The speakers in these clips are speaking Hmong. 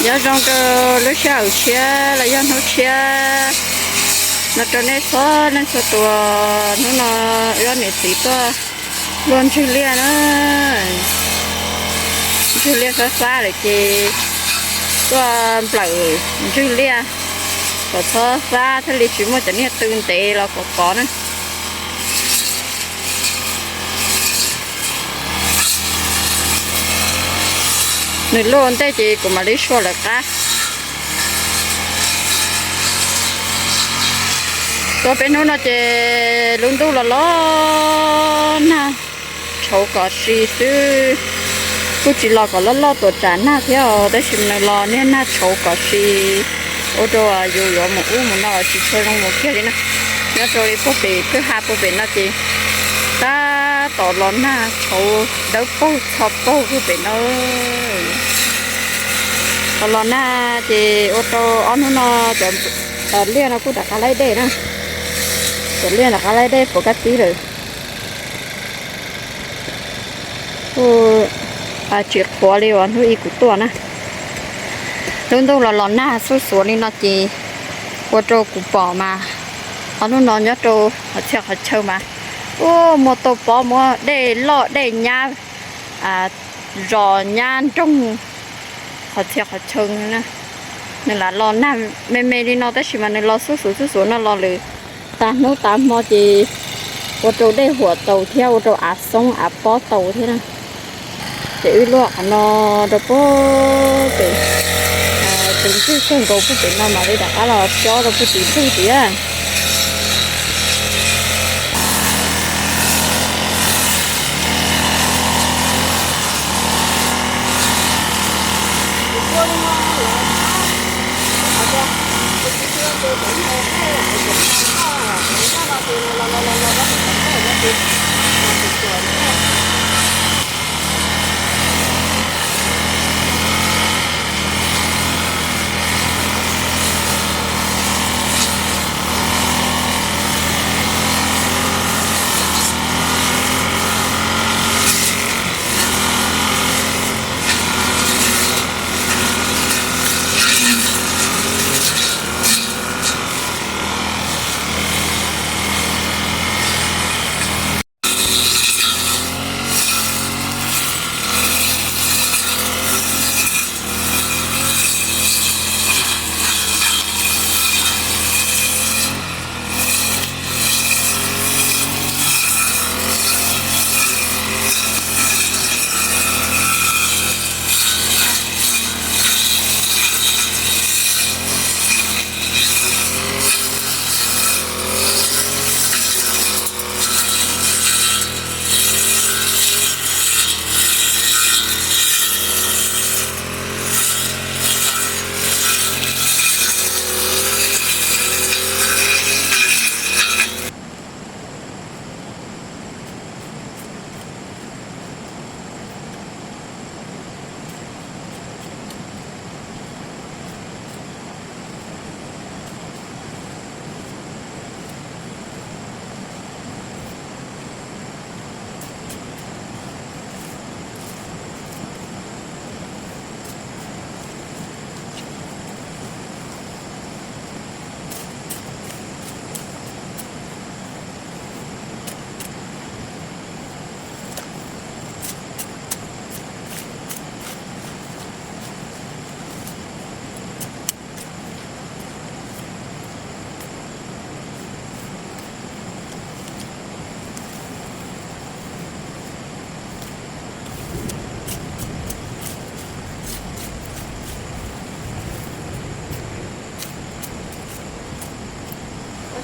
Nyob zoo rau lub sij hawm tshiab los yog hnub tshiab no rau nej txhua leej txhua tus. Hnub no wb ob niam txiv tuaj luaj ntswg liaj na. Ntswg liaj fab fab lawm ces tuaj nplawm ntswg liaj kom txhob fab thiaj li tsis muaj cov niag tw ntev los kov kov na. Nws luaj ua ntej ces kuv mam li sua lawv qab. Tuaj peb hnub no ces lub ntuj los los nag tshauv kom si xwb. Kuj tsis los kom loj loj tuam tsam nag thiab os, tab sis nws los niag nag tshauv kom si, ua rau yus yuav mus ub mus no tsis tshua zoo mus kiag li na. Nyob rau li puag pem kwj ha puag pem no ces tab tom los nag tshauv dawb paug txho paug puag pem no. Los los nag ces ua rau ob hnub no cov liaj no kuj rov qab laib dej na. Cov liaj rov qab laib dej puas kab tib lawm. Kuj tsis qhuav li uas hnub ib kuv tuaj na. Lub ntuj los los nag xuj xuav li no ces ua rau kuv pom mas ob hnub no nyob rau qhov txhia qhov chaw mas ua muaj tau pob muaj dej loj dej nyab zos nyab nroog qhov txhia qhov chaw. Nws lam los nag me me li no tab sis mas nws los xuj xuav xuj xuav no los lawm tag hnub tag hmo ces ua rau dej huam tau thiab ua rau av xoob av pob tau thiab na. Ces wb luaj qhov no rau puag pem tus ntug kawg nkaus puag pem no mam li rov qab los cob rau puag tim ntug tiag.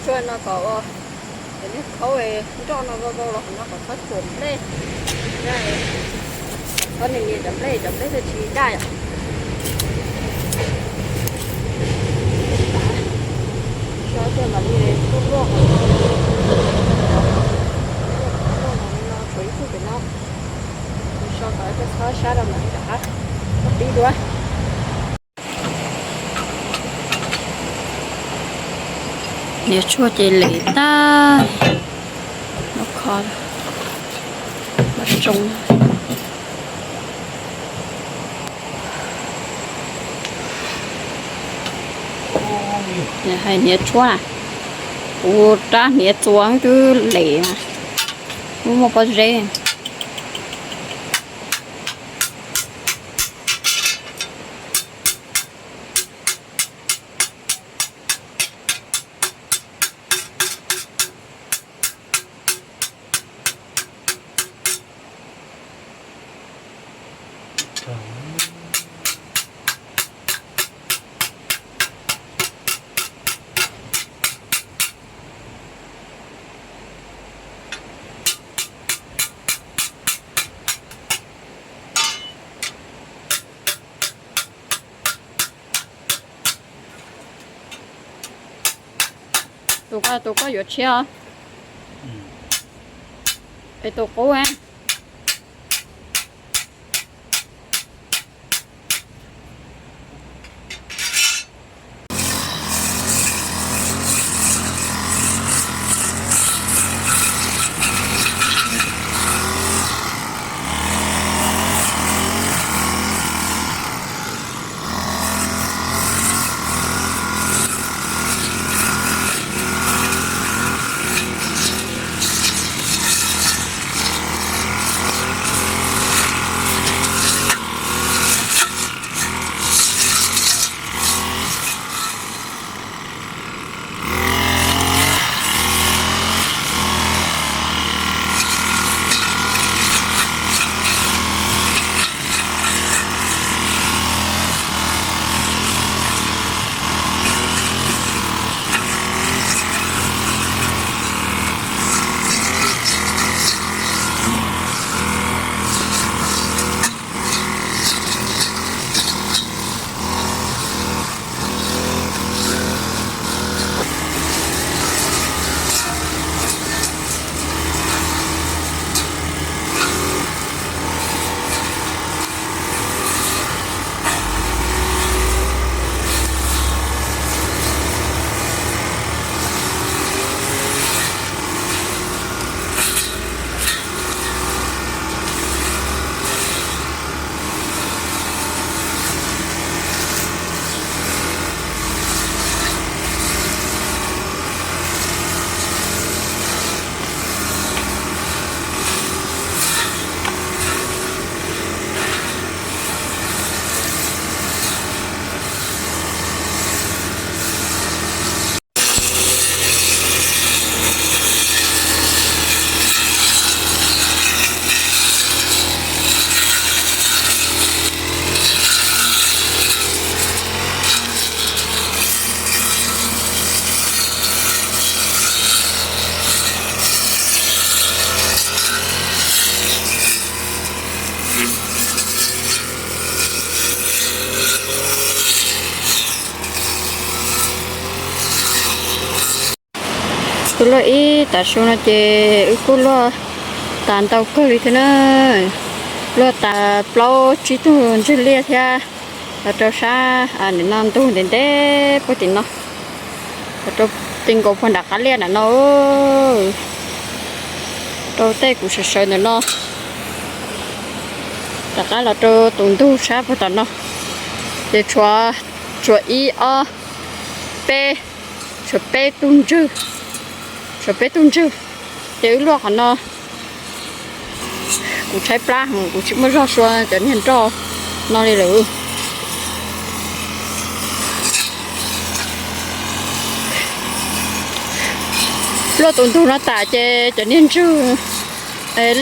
Tsuag no kom ua cov niag khaub nroj no vau vau los qhov no kom txhob tsuam nplej, txhob nim nias cov nplej, cov nplej thiaj tsis daj yom. Sab tiag mam li tuaj luaj, luaj no tshuav ib tug pem no, so kom txhob sab rau mam li rov qab pib dua. Niam tshuaj ces lem tag, no kho, no tsoo. Hais hniav tshuab na, kuv rab hniav txuas twb lem, twb muaj pob zeb. Tus koj, tus koj yuav tshiab os. Es tus qub. Kuv luaj ib tav su no ces wb kuj luaj tas ntau kawg li thiab na. Luaj tas plaub tsib tug ntswg liaj thiab. Los rau sab nim no ntug ntev ntev puag tim no, los rau ti nkaus puag nram qab liaj nram no, rau tej kuv sawv sawv ntawm no, rov qab los rau tus ntug sab puag tom no. Ces tshuav, tshuav ib ob peb, tshuav peb tug ntswg, tshuav peb tug ntswg. Ces wb luaj qhov no, kuv tshaib plab heev, kuv tsis muaj zog sua cov niag nroj no li lawm. Luaj tus ntug no tas ces cov niag ntswg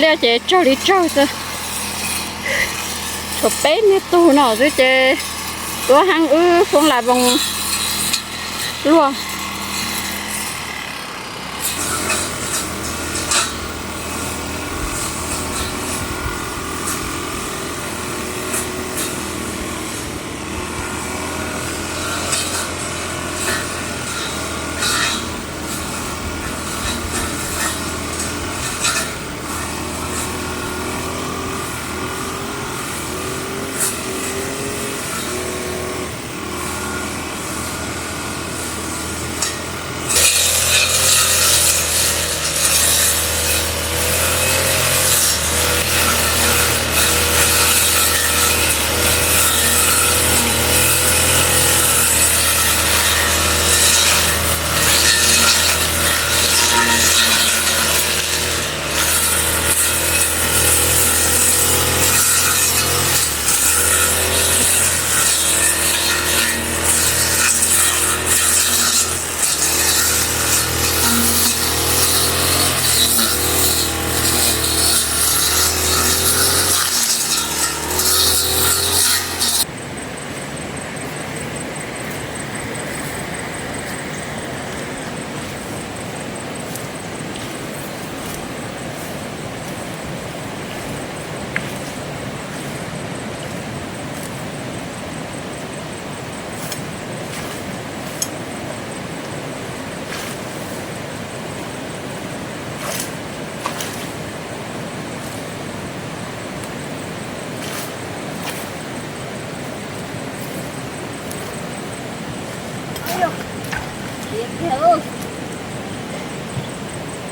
liaj ces tsawg li tsawg xwb. Tshuav peb niag tug no xwb ces tuab heeb wb foob las voos luaj.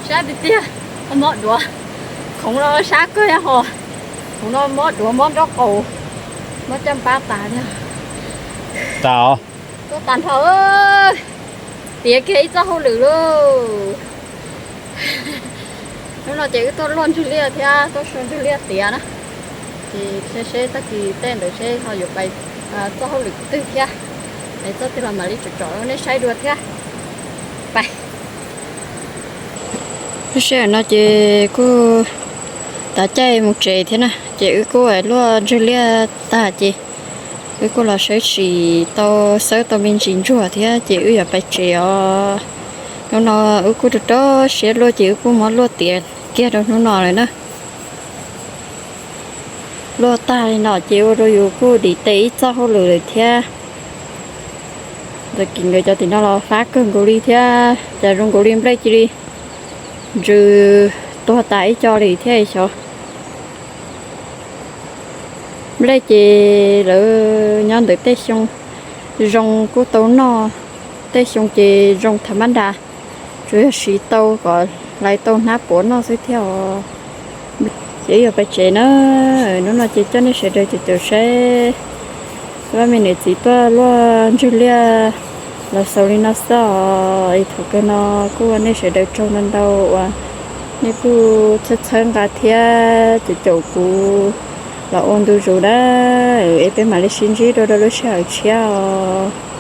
Sab tiag tiag, mob duav. Khoov no sab kawg hos, khoov no mob duav mob nraub qaum, mob caj npab tas thiab. Tas, tuaj tas nrho, tiav kiag ib txoj hauj lwm lauj. Hnub no ces wb tuaj luaj ntswg liaj thiab tuaj sua ntswg liaj tiav na. Ces seb seb tag kis tej ntawd seb ho yuav pais txoj hauj lwm twg thiab, es txoj twg los mam li tsom tsom rau nej saib dua thiab. Pais. Lub sij hawm no ces kuj tav caij mus tsev thiab na, ces wb kuj luaj ntswg liaj tag ces wb kuj los sawb tsis tau, xawb tau me ntsis ntsuag thiab ces wb yuav pais tsev os. Hnub no wb kuj rau rau siab luaj ces wb kuj muab luaj tiav kiag rau hnub no lawm na. Luaj tag li no ces ua rau yus kuj dim tes ib txoj hauj lwm lawm thiab. Txawm kis nkawd cov tim no los fab kawg nkaus li thiab, cas zoo nkaus li nplej cia li ntsws tuag tas ib co li thiab xyov. Nplej ces lawv nyob ntawm tej xyoo zoo kuj tau noj, tej xyoo ces zoo tham mab nras, tsuas yog siv tau kom hlais tau hnab puav noj xwb thiab os. Ces wb yuav pais tsev na, hnub no ces coj nej sawv daws caum caum saib vaj me niam txiv tuaj luaj ntswg liaj los xaus li no xwb os. Es thaum kawg no kuj ua nej sawv daws tsaug ntau ntau uas nej kuj txhawb txhawb nqa thiab caum caum kuv los ua ntu zus na. Es peb mam li sib ntsib dua rau lub sij hawm tshiab os.